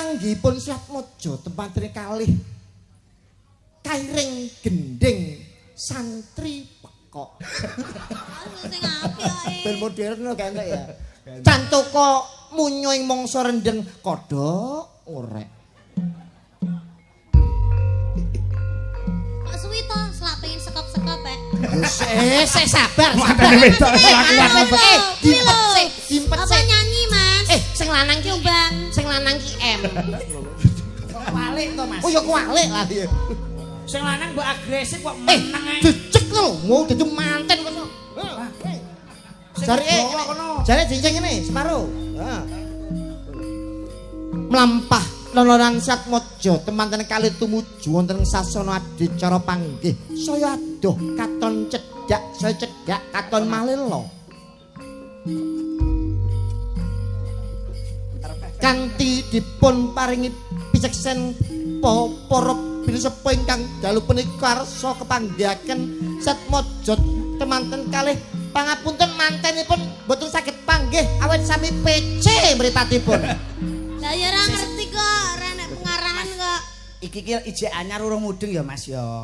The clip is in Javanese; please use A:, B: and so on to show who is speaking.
A: Panggihipun Satmojo tempatene kalih kairing gending santri pekok.
B: Sing apik kok.
A: Ben modern kok entek ya. Cantaka munyo ing mangsa rendeng kodhok orek.
B: Kok suwi to selak pengen sekop-sekop eh.
A: Sik sabar, sabar.
C: Matane wedok lakuan apa?
A: Dimpet sik, dimpet
B: Apa
A: sik.
B: nyanyi, Mas?
A: Sing lanang ki
B: Nyumbang.
A: Sing lanang ki M.
D: Kualik to, Mas.
A: Oh ya kualik lah ya.
D: Sing lanang mbok agresif kok
A: Eh,
D: meneng ae.
A: jejeg lho, mau dadi manten kono.
D: Sing
A: Jare
D: bawa kono.
A: jare jincing ngene, separo. Heeh. Mlampah loloran Satmojo temanten kali tumuju wonten sasana adicara panggih. Saya adoh katon cedhak, saya cedhak katon malela. Kanthi dipun paringi piseksen para pinusepuh ingkang dalu punika arsa kepanggihaken Satmojo temanten kalih pangapunten mantenipun mboten saged panggih awit sami PC mripatipun.
B: Lah ya ora ngerti kok, ora nek pengarahan kok.
D: Iki ki ijek anyar urung mudeng ya, Mas ya.